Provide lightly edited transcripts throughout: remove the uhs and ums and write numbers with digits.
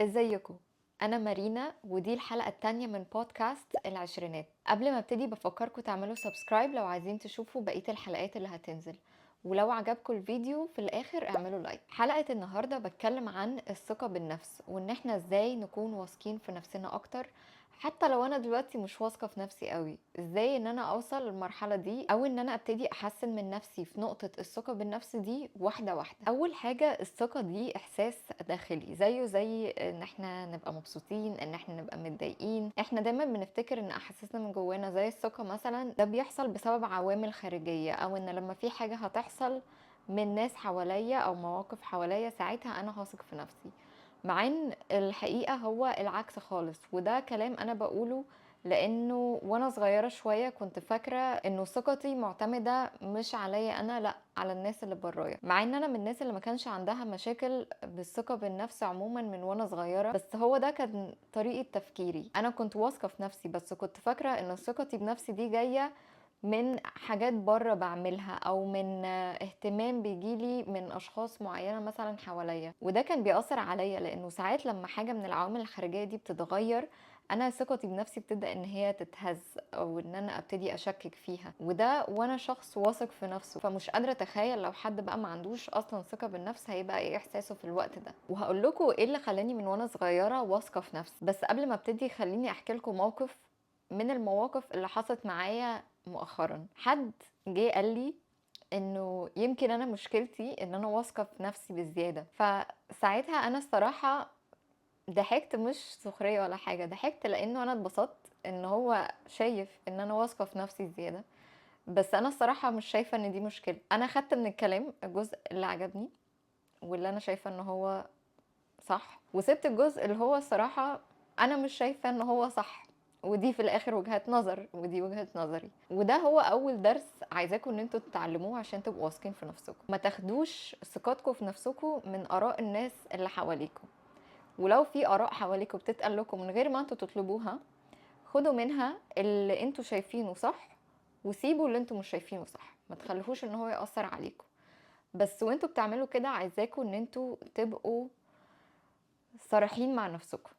ازيكم؟ انا مارينا، ودي الحلقة التانية من بودكاست العشرينات. قبل ما ابتدي بفكركم تعملوا subscribe لو عايزين تشوفوا بقية الحلقات اللي هتنزل، ولو عجبكم الفيديو في الاخر اعملوا like. حلقة النهاردة بتكلم عن الثقة بالنفس، وان احنا ازاي نكون واثقين في نفسنا اكتر حتى لو انا دلوقتي مش واثقة في نفسي قوي. ازاي ان انا اوصل للمرحلة دي، او ان انا ابتدي احسن من نفسي في نقطة الثقة بالنفس دي واحدة واحدة. اول حاجة، الثقة دي احساس داخلي، زيه زي ان احنا نبقى مبسوطين، ان احنا نبقى متضايقين. احنا دايما بنفتكر ان احاسيسنا من جوانا زي الثقة مثلا ده بيحصل بسبب عوامل خارجية، او ان لما في حاجة هتحصل من ناس حواليا او مواقف حواليا ساعتها انا هثق في نفسي، مع ان الحقيقة هو العكس خالص. وده كلام انا بقوله لانه وانا صغيرة شوية كنت فاكرة انه ثقتي معتمدة مش عليا انا، لا على الناس اللي برايا، مع ان انا من الناس اللي ما كانش عندها مشاكل بالثقة بالنفس عموما من وانا صغيرة، بس هو ده كان طريقة تفكيري. انا كنت واثقة في نفسي، بس كنت فاكرة ان ثقتي بنفسي دي جاية من حاجات بره بعملها، او من اهتمام بيجيلي من اشخاص معينة مثلا حواليا، وده كان بيأثر عليا لانه ساعات لما حاجة من العوامل الخارجية دي بتتغير انا ثقتي بنفسي بتبدأ ان هي تتهز، او ان انا ابتدي اشكك فيها، وده وانا شخص واثق في نفسه. فمش قادرة اتخيل لو حد بقى ما عندوش اصلا ثقة بالنفس هيبقى ايه احساسه في الوقت ده. وهقول لكم ايه اللي خلاني من وانا صغيرة واثقة في نفسي، بس قبل ما ابتدي خليني احكي لكم موقف من المواقف اللي حصلت معايا مؤخرا. حد جه قال لي انه يمكن انا مشكلتي ان انا واثقة في نفسي بزيادة، فساعتها انا الصراحة ضحكت، مش سخرية ولا حاجة، ضحكت لانه انا اتبسطت ان هو شايف ان انا واثقة في نفسي زيادة، بس انا الصراحة مش شايفه ان دي مشكلة. انا خدت من الكلام الجزء اللي عجبني واللي انا شايفه ان هو صح، وسبت الجزء اللي هو الصراحة انا مش شايفه ان هو صح، ودي في الاخر وجهات نظر ودي وجهة نظري. وده هو اول درس عايزاكم ان انتوا تتعلموه عشان تبقوا واثقين في نفسكم. ما تاخدوش ثقتكم في نفسكم من اراء الناس اللي حواليكم، ولو في اراء حواليكم بتتقال لكم من غير ما انتوا تطلبوها، خدوا منها اللي انتوا شايفينه صح وسيبوا اللي انتوا مش شايفينه صح، ما تخلوهوش ان هو يأثر عليكم. بس وانتوا بتعملوا كده عايزاكم ان انتوا تبقوا صريحين مع نفسكم،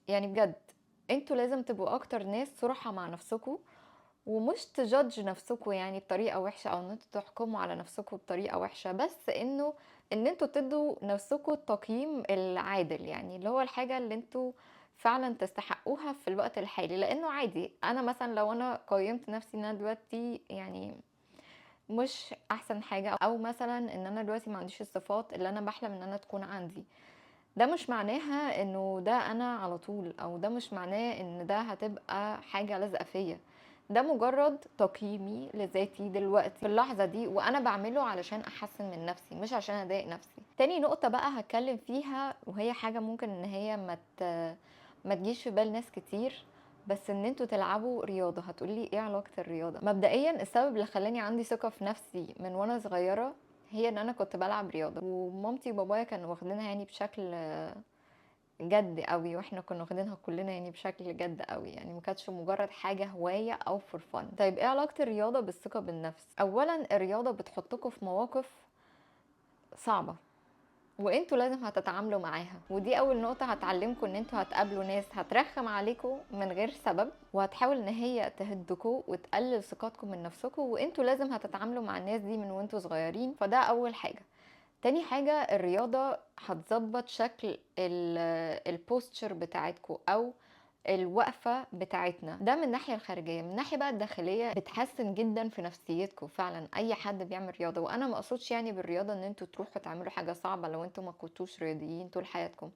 يعني بجد انتوا لازم تبقوا اكتر ناس صراحة مع نفسكم، ومش ت judge نفسكم بطريقة وحشة، او ان انتوا تحكموا على نفسكم بطريقة وحشة، بس ان انتوا تدوا نفسكم التقييم العادل، يعني اللي هو الحاجة اللي انتوا فعلا تستحقوها في الوقت الحالي. لانه عادي انا مثلا لو انا قيمت نفسي ان انا دلوقتي مش احسن حاجة، او مثلا ان انا دلوقتي ما عنديش الصفات اللي انا بحلم ان انا تكون عندي، ده مش معناها انه ده انا على طول، او ده مش معناه ان ده هتبقى حاجة لازقة فيا، ده مجرد تقييمي لذاتي دلوقتي في اللحظة دي، وانا بعمله علشان احسن من نفسي مش عشان اضايق نفسي. تاني نقطة بقى هتكلم فيها، وهي حاجة ممكن ان هي ما تجيش في بال ناس كتير، بس ان انتوا تلعبوا رياضة. هتقولي ايه علاقة الرياضة؟ مبدئيا السبب اللي خلاني عندي ثقة في نفسي من وانا صغيرة هي ان انا كنت بلعب رياضة، ومامتي وبابايا كانوا واخدينها بشكل جد قوي، واحنا كنا واخدينها كلنا بشكل جد قوي، ما كانتش مجرد حاجة هواية او for fun. طيب ايه علاقة الرياضة بالثقة بالنفس؟ اولا الرياضة بتحطكم في مواقف صعبة وانتوا لازم هتتعاملوا معاها، ودي اول نقطة هتعلمكم ان انتوا هتقابلوا ناس هترخم عليكم من غير سبب، وهتحاول ان هي تهدكوا وتقلل ثقتكم من نفسكم، وانتوا لازم هتتعاملوا مع الناس دي من وانتوا صغيرين. فده اول حاجة. تاني حاجة، الرياضة هتظبط شكل ال posture بتاعتكم او الوقفة بتاعتنا، ده من الناحية الخارجية. من الناحية بقى الداخلية بتحسن جدا في نفسيتكم فعلا. اي حد بيعمل رياضة، وانا ما اقصدش بالرياضة ان انتوا تروحوا تعملوا حاجة صعبة لو انتوا ما كنتوش رياضيين طول حياتكم،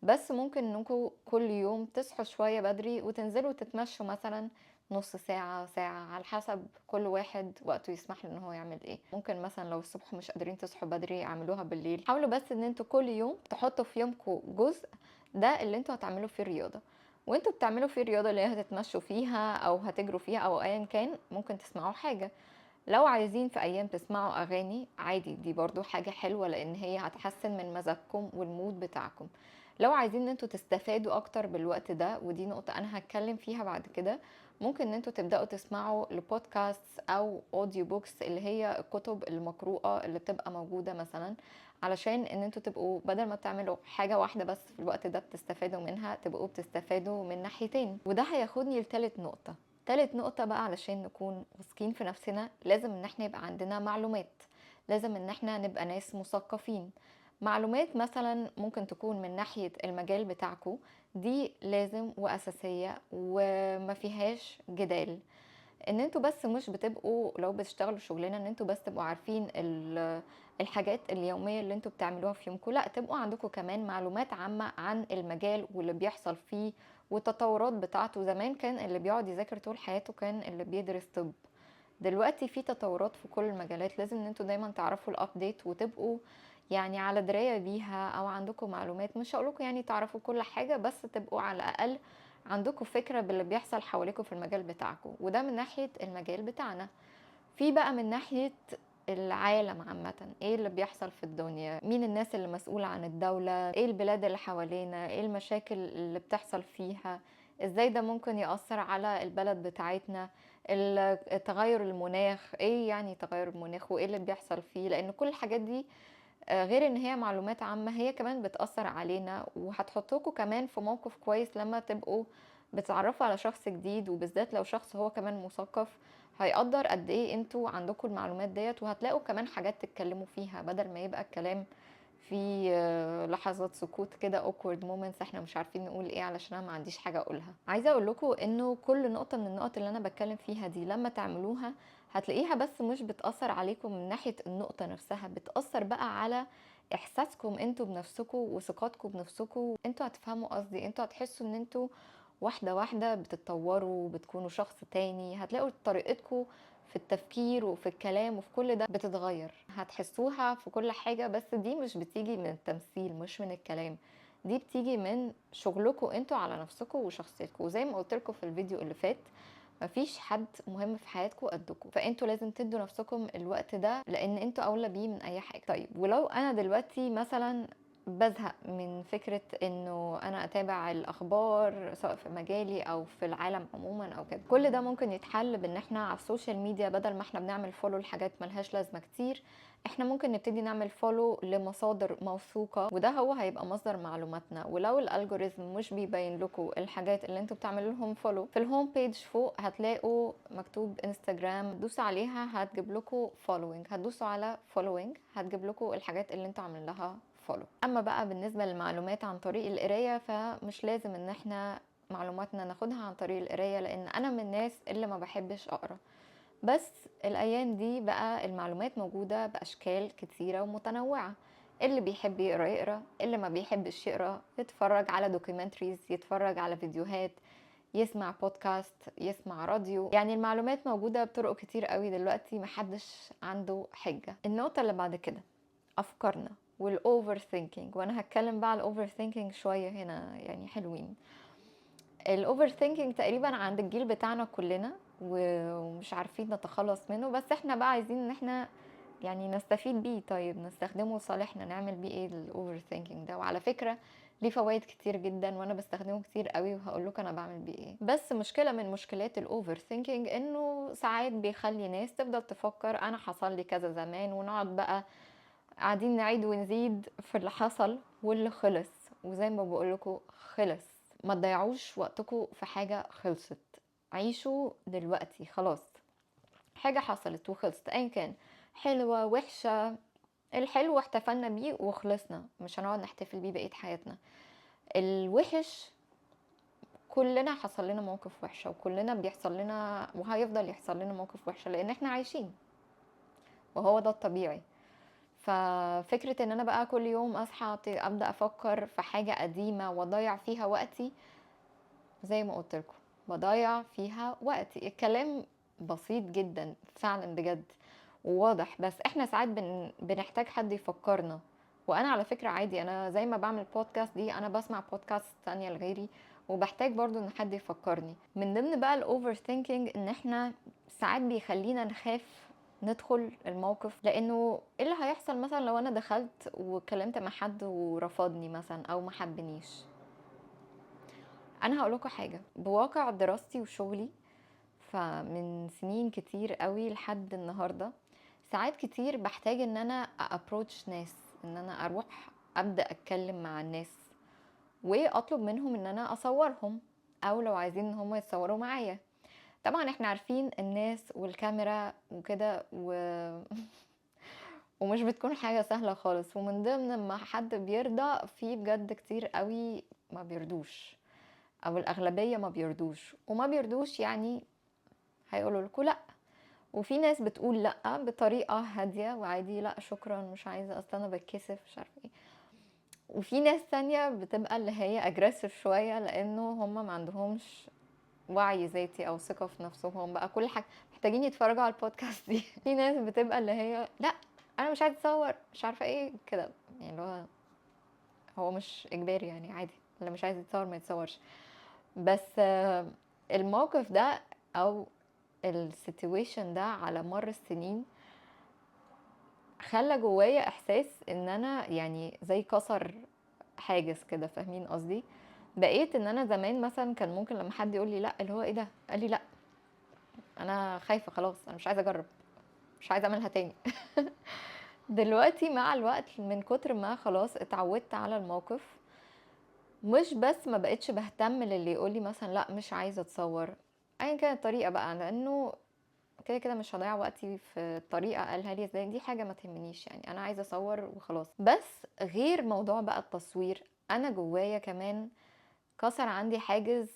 بس ممكن انكم كل يوم تصحوا شوية بدري وتنزلوا تتمشوا مثلا نص ساعة ساعة على حسب كل واحد وقته يسمح له ان هو يعمل ايه. ممكن مثلا لو الصبح مش قادرين تصحوا بدري اعملوها بالليل. حاولوا بس ان انتوا كل يوم تحطوا في يومكم جزء ده اللي انتوا هتعملوا فيه الرياضة، وانتوا بتعملوا فيه الرياضة اللي هي هتتمشوا فيها او هتجروا فيها او ايا كان، ممكن تسمعوا حاجة. لو عايزين في ايام تسمعوا اغاني عادي، دي برضو حاجة حلوة لان هي هتحسن من مزاجكم وال mood بتاعكم. لو عايزين ان انتوا تستفادوا اكتر بالوقت ده، ودي نقطة انا هتكلم فيها بعد كده، ممكن ان انتوا تبدأوا تسمعوا لبودكاست او audio books اللي هي الكتب المقروءة اللي بتبقى موجودة مثلا علشان ان انتوا تبقوا بدل ما بتعملوا حاجة واحدة بس في الوقت ده بتستفادوا منها، تبقوا بتستفادوا من ناحيتين. وده هياخدني لتالت نقطة. تالت نقطة بقى، علشان نكون واثقين في نفسنا لازم ان احنا يبقى عندنا معلومات، لازم ان احنا نبقى ناس مثقفين. معلومات مثلا ممكن تكون من ناحية المجال بتاعكو، دي لازم وأساسية وما فيهاش جدال. ان انتوا بس مش بتبقوا لو بتشتغلوا شغلانة ان انتوا بس تبقوا عارفين الحاجات اليومية اللي انتوا بتعملوها في يومكم، لا تبقوا عندكم كمان معلومات عامة عن المجال واللي بيحصل فيه والتطورات بتاعته. زمان كان اللي بيقعد يذاكر طول حياته كان اللي بيدرس طب، دلوقتي في تطورات في كل المجالات، لازم ان انتوا دايما تعرفوا ال update وتبقوا على دراية بيها او عندكم معلومات. مش هقولكم تعرفوا كل حاجة، بس تبقوا على الاقل عندكم فكرة باللي بيحصل حواليكم في المجال بتاعكم. وده من ناحية المجال بتاعنا. في بقى من ناحية العالم عامة، ايه اللي بيحصل في الدنيا، مين الناس اللي مسؤولة عن الدولة، ايه البلاد اللي حوالينا، ايه المشاكل اللي بتحصل فيها، ازاي ده ممكن يأثر على البلد بتاعتنا، تغير المناخ، ايه يعني تغير المناخ وايه اللي بيحصل فيه. لان كل الحاجات دي غير ان هي معلومات عامة هي كمان بتأثر علينا، وهتحطوكوا كمان في موقف كويس لما تبقوا بتتعرفوا على شخص جديد، وبالذات لو شخص هو كمان مثقف هيقدر قد ايه انتوا عندكم المعلومات ديت، وهتلاقوا كمان حاجات تتكلموا فيها بدل ما يبقى الكلام في لحظات سكوت كده awkward moments احنا مش عارفين نقول ايه علشان انا ما عنديش حاجة اقولها. عايزة اقول لكم انه كل نقطة من النقط اللي انا بتكلم فيها دي لما تعملوها هتلاقيها بس مش بتأثر عليكم من ناحية النقطة نفسها، بتأثر بقى على احساسكم انتوا بنفسكم وثقتكم بنفسكم. انتوا هتفهموا قصدي، انتوا هتحسوا ان انتوا واحدة واحدة بتتطوروا وبتكونوا شخص تاني، هتلاقوا طريقتكم في التفكير وفي الكلام وفي كل ده بتتغير، هتحسوها في كل حاجة. بس دي مش بتيجي من التمثيل، مش من الكلام، دي بتيجي من شغلكم انتوا على نفسكم وشخصيتكم. وزي ما قلت لكم في الفيديو اللي فات، مفيش حد مهم في حياتكم قدكم، فانتوا لازم تدوا نفسكم الوقت ده لان انتوا اولى بيه من اي حاجة. طيب ولو انا دلوقتي مثلا بزهق من فكرة انه انا اتابع الاخبار سواء في مجالي او في العالم عموما او كده، كل ده ممكن يتحل بان احنا على ال social media بدل ما احنا بنعمل follow لحاجات ملهاش لازمة كتير، احنا ممكن نبتدي نعمل follow لمصادر موثوقة، وده هو هيبقى مصدر معلوماتنا. ولو ال algorithm مش بيبين لكم الحاجات اللي انتوا بتعملوا لهم follow، في ال home page فوق هتلاقوا مكتوب انستجرام، دوسوا عليها هتجيب لكم following، هتدوسوا على following هتجيب لكم الحاجات اللي انتوا عاملين لها follow. اما بقى بالنسبة للمعلومات عن طريق القراية، فمش لازم ان احنا معلوماتنا ناخدها عن طريق القراية، لان انا من الناس اللي ما بحبش اقرا، بس الايام دي بقى المعلومات موجودة باشكال كتيرة ومتنوعة، اللي بيحب يقرا يقرا، اللي ما بيحبش يقرا يتفرج على documentaries، يتفرج على فيديوهات، يسمع بودكاست، يسمع راديو. المعلومات موجودة بطرق كتير قوي دلوقتي، محدش عنده حجة. النقطة اللي بعد كده افكارنا وال overthinking، وانا هتكلم بقى على ال overthinking شوية هنا، حلوين. ال overthinking تقريبا عند الجيل بتاعنا كلنا ومش عارفين نتخلص منه، بس احنا بقى عايزين ان احنا نستفيد بيه. طيب نستخدمه لصالحنا، نعمل بيه ايه ال overthinking ده؟ وعلى فكرة ليه فوائد كتير جدا وانا بستخدمه كتير قوي وهقول لكم انا بعمل بيه ايه. بس مشكلة من مشكلات ال overthinking انه ساعات بيخلي ناس تفضل تفكر انا حصل لي كذا زمان، ونقعد بقى قاعدين نعيد ونزيد في اللي حصل واللي خلص. وزي ما بقول لكم خلص، ما تضيعوش وقتكم في حاجة خلصت، عيشوا دلوقتي خلاص. حاجة حصلت وخلصت، ايا كان حلوة وحشة، الحلو احتفلنا بيه وخلصنا، مش هنقعد نحتفل بيه بقية حياتنا. الوحش كلنا حصل لنا موقف وحشة، وكلنا بيحصل لنا وهيفضل يحصل لنا موقف وحشة لان احنا عايشين وهو ده الطبيعي. ففكرة ان انا بقى كل يوم اصحى ابدأ افكر في حاجة قديمة واضيع فيها وقتي، زي ما قلت لكم بضيع فيها وقتي. الكلام بسيط جدا فعلا بجد وواضح، بس احنا ساعات بنحتاج حد يفكرنا. وانا على فكرة عادي، انا زي ما بعمل بودكاست دي انا بسمع بودكاست تانية لغيري وبحتاج برضو ان حد يفكرني. من ضمن بقى ال overthinking ان احنا ساعات بيخلينا نخاف ندخل الموقف، لانه ايه اللي هيحصل مثلا لو انا دخلت واتكلمت مع حد ورفضني مثلا او ما حبنيش. انا هقول لكم حاجه، بواقع دراستي وشغلي فمن سنين كتير قوي لحد النهارده، ساعات كتير بحتاج ان انا approach ناس، ان ان انا اروح ابدا اتكلم مع الناس واطلب منهم ان انا اصورهم، او لو عايزين ان هم يتصوروا معايا. طبعا احنا عارفين الناس والكاميرا وكده ومش بتكون حاجة سهلة خالص، ومن ضمن ما حد بيرضى في بجد كتير قوي ما بيرضوش، او الاغلبية ما بيرضوش، وما بيرضوش يعني هيقولوا لكم لا. وفي ناس بتقول لا بطريقة هادية وعادي، لا شكرا مش عايزة، اصل انا بتكسف مش عارفة ايه. وفي ناس تانية بتبقى اللي هي aggressive شوية، لانه هم ما عندهمش وعي ذاتي او ثقة في نفسهم بقى، كل حاجة محتاجين يتفرجوا على البودكاست دي. في ناس بتبقى اللي هي لا انا مش عايزة اتصور مش عارفة ايه كده، يعني اللي هو مش اجباري يعني، عادي اللي مش عايز يتصور ما يتصورش. بس الموقف ده او ال situation ده على مر السنين خلى جوايا احساس ان انا يعني زي كسر حاجز كده، فاهمين قصدي؟ بقيت ان انا زمان مثلا كان ممكن لما حد يقول لي لا، اللي هو ايه ده قال لي لا انا خايفة خلاص، انا مش عايزه اجرب، مش عايزه اعملها تاني. دلوقتي مع الوقت من كتر ما خلاص اتعودت على الموقف، مش بس ما بقتش بهتم للي يقول لي مثلا لا مش عايزه اتصور ايا كانت الطريقة بقى، لانه كده كده مش هضيع وقتي في الطريقة قالها لي ازاي، دي حاجة ما تهمنيش يعني، انا عايزه اصور وخلاص. بس غير موضوع بقى التصوير، انا جوايا كمان كسر عندي حاجز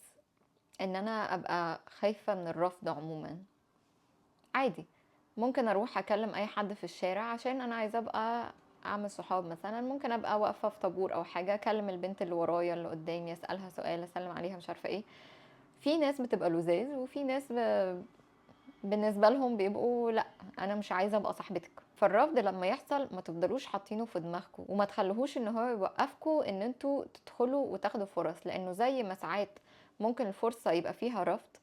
ان انا ابقى خايفة من الرفض عموما. عادي ممكن اروح اكلم اي حد في الشارع عشان انا عايزه ابقى اعمل صحاب مثلا، ممكن ابقى واقفة في طابور او حاجة اكلم البنت اللي ورايا اللي قدامي، اسالها سؤال، اسلم عليها مش عارفه ايه. في ناس بتبقى لذاذ، وفي ناس بالنسبة لهم بيبقوا لا انا مش عايزه ابقى صاحبتك. فالرفض لما يحصل ما تفضلوش حاطينه في دماغكم، وما تخلوهوش ان هو يوقفكم ان انتوا تدخلوا وتاخدوا فرص، لانه زي ما ساعات ممكن الفرصة يبقى فيها رفض،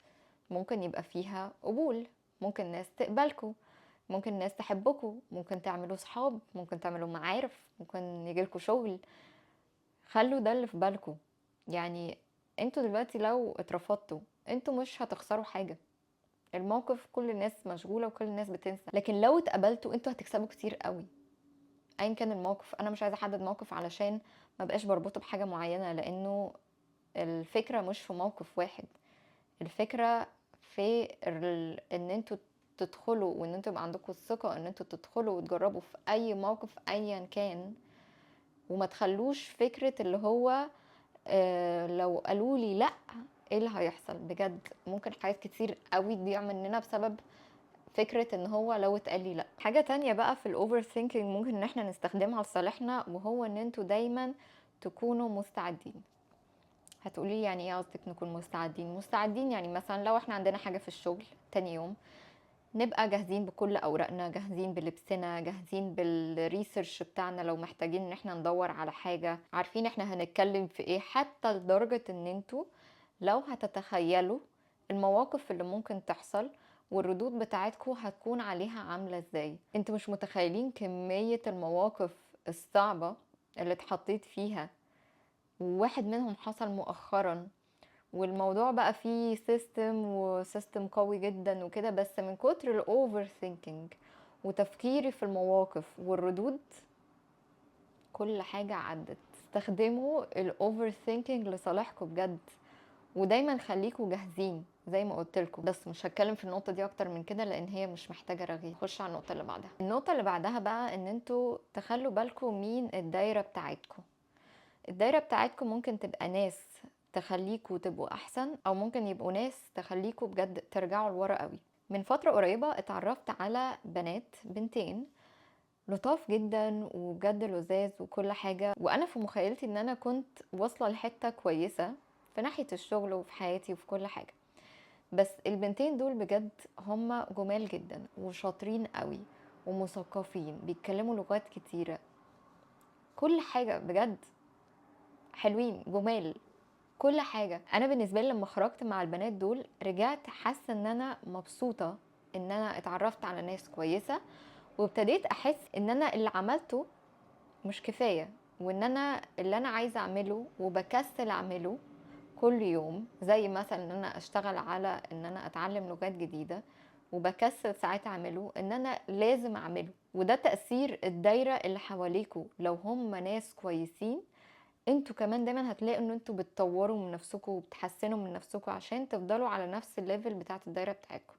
ممكن يبقى فيها قبول، ممكن ناس تقبلكم، ممكن ناس تحبكم، ممكن تعملوا صحاب، ممكن تعملوا معارف، ممكن يجيلكوا شغل. خلوا ده اللي في بالكم، يعني انتوا دلوقتي لو اترفضتوا انتوا مش هتخسروا حاجة، الموقف كل الناس مشغولة وكل الناس بتنسى، لكن لو اتقبلتوا انتوا هتكسبوا كتير قوي ايا كان الموقف. انا مش عايزة احدد موقف علشان ما بقاش بربطه بحاجة معينة، لانه الفكرة مش في موقف واحد، الفكرة في ان انتوا تدخلوا وان انتوا يبقى عندكم الثقة ان انتوا تدخلوا وتجربوا في اي موقف ايا كان، وما تخلوش فكرة اللي هو لو قالوا لي لا ايه اللي هيحصل. بجد ممكن حاجات كتير قوي تضيع مننا بسبب فكرة ان هو لو اتقال لي لا. حاجة تانية بقى في ال overthinking ممكن ان احنا نستخدمها لصالحنا، وهو ان انتوا دايما تكونوا مستعدين. هتقولي يعني ايه قصدك نكون مستعدين؟ مستعدين يعني مثلا لو احنا عندنا حاجة في الشغل تاني يوم نبقى جاهزين بكل أوراقنا، جاهزين بلبسنا، جاهزين بال research بتاعنا لو محتاجين ان احنا ندور على حاجة، عارفين احنا هنتكلم في ايه، حتى لدرجة ان انتوا لو هتتخيلوا المواقف اللي ممكن تحصل والردود بتاعتكم هتكون عليها عاملة ازاي. انتوا مش متخيلين كمية المواقف الصعبة اللي اتحطيت فيها، وواحد منهم حصل مؤخرا والموضوع بقى فيه system و system قوي جدا وكده، بس من كتر ال overthinking وتفكيري في المواقف والردود كل حاجة عدت. استخدموا ال overthinking لصالحكم بجد، ودايما خليكوا جاهزين زي ما قلت لكم. بس مش هتكلم في النقطة دي اكتر من كده لان هي مش محتاجة رغي. خش على النقطة اللي بعدها. النقطة اللي بعدها بقى ان انتوا تخلوا بالكم مين الدايرة بتاعتكم. الدايرة بتاعتكم ممكن تبقى ناس تخليكوا تبقوا احسن، او ممكن يبقوا ناس تخليكوا بجد ترجعوا لورا قوي. من فترة قريبة اتعرفت على بنتين لطاف جدا وبجد لذاذ وكل حاجة، وانا في مخيلتي ان انا كنت واصلة لحتة كويسة في ناحية الشغل وفي حياتي وفي كل حاجة، بس البنتين دول بجد هم جمال جدا وشاطرين قوي ومثقفين، بيتكلموا لغات كتيرة، كل حاجة بجد حلوين جمال كل حاجة. أنا بالنسبة لي لما خرجت مع البنات دول رجعت حاسة إن أنا مبسوطة إن أنا اتعرفت على ناس كويسة، وابتديت أحس إن أنا اللي عملته مش كفاية، وإن أنا اللي أنا عايزة أعمله وبكسل أعمله كل يوم، زي مثلا إن أنا أشتغل على إن أنا أتعلم لغات جديدة، وبكسل ساعات اعمله، ان انا لازم اعمله. وده تأثير الدايرة اللي حواليكوا، لو هم ناس كويسين انتوا كمان دايما هتلاقوا ان انتوا بتطوروا من نفسكوا وبتحسنوا من نفسكوا عشان تفضلوا على نفس ال level بتاعت الدايرة بتاعتكوا.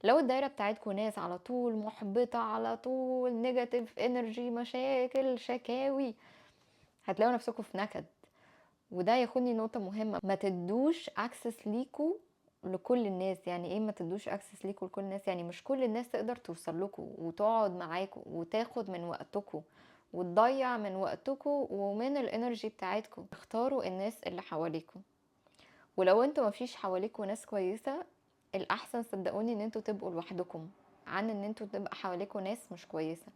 لو الدايرة بتاعتكوا ناس على طول محبطة، على طول negative energy، مشاكل، شكاوي، هتلاقوا نفسكوا في نكد. وده ياخدني نقطة مهمة، ما تدوش access ليكوا لكل الناس. يعني ايه ما تدوش access ليكوا لكل الناس؟ يعني مش كل الناس تقدر توصل لكوا وتقعد معاكوا وتاخد من وقتكوا وتضيع من وقتكوا ومن ال energy بتاعتكوا. اختاروا الناس اللي حواليكوا، ولو انتوا ما فيش حواليكوا ناس كويسة، الاحسن صدقوني ان انتوا تبقوا لوحدكم عن ان انتوا تبقى حواليكوا ناس مش كويسة.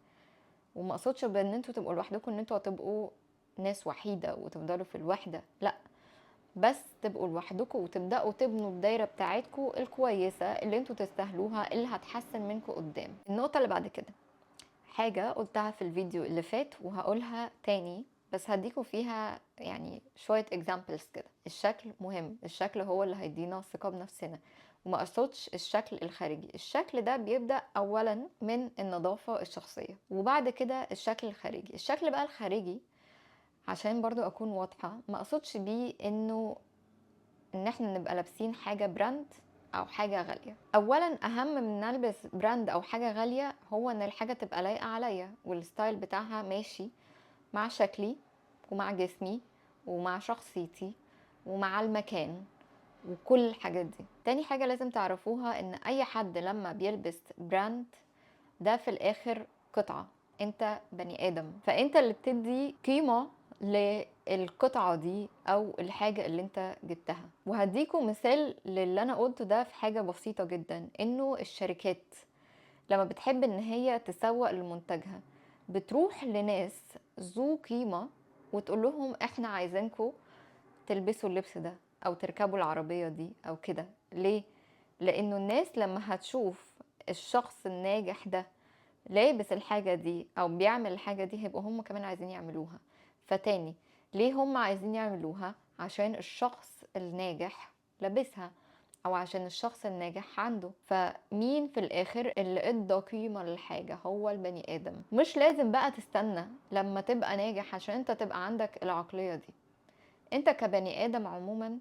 وما اقصدش بان انتوا تبقوا لوحدكم ان انتوا هتبقوا ناس وحيدة وتفضلوا في الوحدة، لا، بس تبقوا لوحدكم وتبدأوا تبنوا الدايرة بتاعتكم الكويسة اللي انتوا تستاهلوها، اللي هتحسن منكم قدام. النقطة اللي بعد كده حاجة قلتها في الفيديو اللي فات وهقولها تاني، بس هديكوا فيها شوية examples كده. الشكل مهم، الشكل هو اللي هيدينا الثقة بنفسنا، وما اقصدش الشكل الخارجي. الشكل ده بيبدأ أولا من النظافة الشخصية، وبعد كده الشكل الخارجي. الشكل بقى الخارجي عشان برضو أكون واضحة، ما أقصدش بيه إن إحنا نبقى لابسين حاجة brand أو حاجة غالية. أولا أهم من نلبس brand أو حاجة غالية هو إن الحاجة تبقى لايقة عليا، وال style بتاعها ماشي مع شكلي ومع جسمي ومع شخصيتي ومع المكان وكل الحاجات دي. تاني حاجة لازم تعرفوها إن أي حد لما بيلبس brand ده في الآخر قطعة، أنت بني آدم، فأنت اللي بتدي قيمة للقطعة دي أو الحاجة اللي أنت جبتها. وهديكم مثال للي أنا قلته ده في حاجة بسيطة جدا، إنه الشركات لما بتحب إن هي تسوق لمنتجها بتروح لناس ذو قيمة وتقول لهم إحنا عايزينكم تلبسوا اللبس ده أو تركبوا العربية دي أو كده. ليه؟ لأنه الناس لما هتشوف الشخص الناجح ده لابس الحاجة دي أو بيعمل الحاجة دي هيبقوا هم كمان عايزين يعملوها. فتاني ليه هم عايزين يعملوها؟ عشان الشخص الناجح لابسها أو عشان الشخص الناجح عنده. فمين في الآخر اللي ادى قيمة للحاجة؟ هو البني آدم. مش لازم بقى تستنى لما تبقى ناجح عشان انت تبقى عندك العقلية دي. انت كبني آدم عموما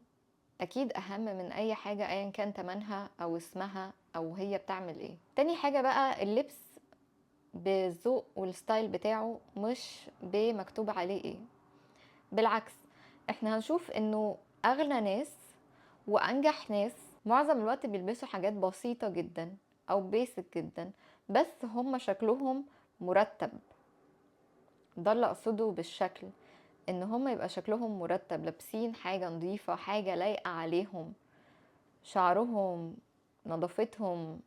أكيد أهم من أي حاجة أيا كان تمنها أو اسمها أو هي بتعمل إيه. تاني حاجة بقى اللبس بالذوق وال style بتاعه، مش بمكتوب عليه إيه. بالعكس احنا هنشوف إنه أغنى ناس وأنجح ناس معظم الوقت بيلبسوا حاجات بسيطة جدا أو basic جدا، بس هم شكلهم مرتب. ده اللي أقصده بالشكل، إن هم يبقى شكلهم مرتب، لابسين حاجة نظيفة، حاجة لايقة عليهم، شعرهم، نظافتهم.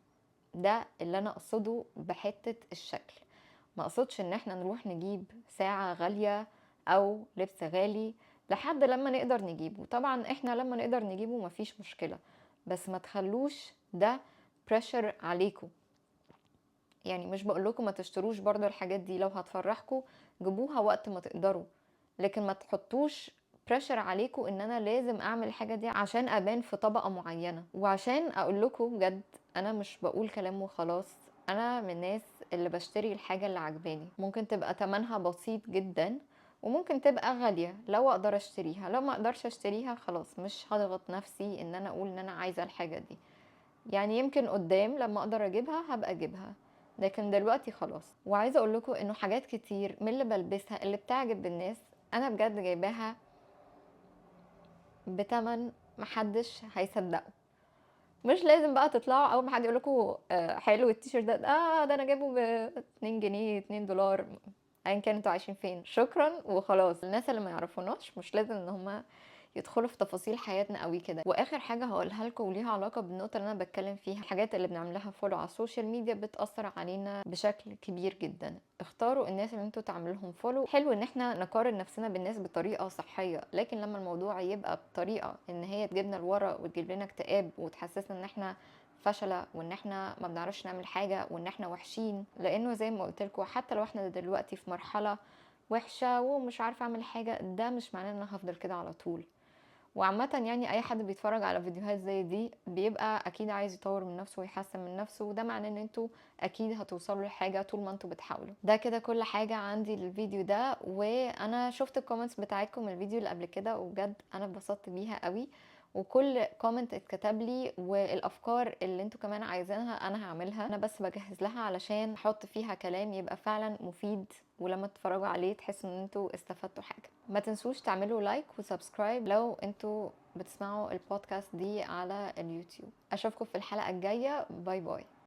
ده اللي أنا أقصده بحتة الشكل. ما أقصدش إن احنا نروح نجيب ساعة غالية أو لبس غالي لحد لما نقدر نجيبه. طبعا احنا لما نقدر نجيبه مفيش مشكلة، بس ما تخلوش ده pressure عليكم. مش بقول لكم ما تشتروش برضو الحاجات دي، لو هتفرحكم جيبوها وقت ما تقدروا، لكن ما تحطوش pressure عليكم ان انا لازم اعمل الحاجة دي عشان ابان في طبقة معينة. وعشان اقول لكم بجد انا مش بقول كلام وخلاص، انا من الناس اللي بشتري الحاجة اللي عجباني، ممكن تبقى تمنها بسيط جدا وممكن تبقى غالية لو اقدر اشتريها، لو ما اقدرش اشتريها خلاص مش هضغط نفسي ان انا اقول ان انا عايزة الحاجة دي. يمكن قدام لما اقدر اجيبها هبقى اجيبها، لكن دلوقتي خلاص. وعايزة اقول لكم انه حاجات كتير من اللي بلبسها اللي بتعجب الناس انا بجد جايباها بتمن محدش هيصدقه. مش لازم بقى تطلعوا اول ما حد يقول لكم حلو التيشيرت ده، ده انا جايبه ب 2 جنيه، 2 دولار، ايا كان انتوا عايشين فين، شكرا وخلاص. الناس اللي ما يعرفوناش مش لازم ان هم يدخلوا في تفاصيل حياتنا قوي كده. واخر حاجه هقولها لكم وليها علاقه بالنقطه اللي انا بتكلم فيها، الحاجات اللي بنعملها follow على ال social media بتاثر علينا بشكل كبير جدا. اختاروا الناس اللي انتوا تعملوا لهم follow. حلو ان احنا نقارن نفسنا بالناس بطريقه صحيه، لكن لما الموضوع يبقى بطريقه ان هي تجيبنا لورا وتجيب لنا اكتئاب وتحسسنا ان احنا فشلة وان احنا ما بنعرفش نعمل حاجة وان احنا وحشين، لانه زي ما قلت لكم حتى لو احنا دلوقتي في مرحلة وحشة ومش عارفة اعمل حاجة، ده مش معناه ان انا هفضل كده على طول. وعامة يعني اي حد بيتفرج على فيديوهات زي دي بيبقى اكيد عايز يطور من نفسه ويحسن من نفسه، وده معناه ان انتوا اكيد هتوصلوا لحاجة طول ما انتوا بتحاولوا. ده كده كل حاجة عندي للفيديو ده، وانا شفت ال comments بتاعتكم الفيديو اللي قبل كده وبجد انا اتبسطت بيها قوي، وكل comment اتكتب لي والافكار اللي انتوا كمان عايزينها انا هعملها، انا بس بجهز لها علشان احط فيها كلام يبقى فعلا مفيد، ولما تتفرجوا عليه تحسوا ان انتوا استفدتوا حاجة. ما تنسوش تعملوا like و subscribe لو انتوا بتسمعوا البودكاست دي على اليوتيوب. اشوفكم في الحلقة الجاية، bye bye.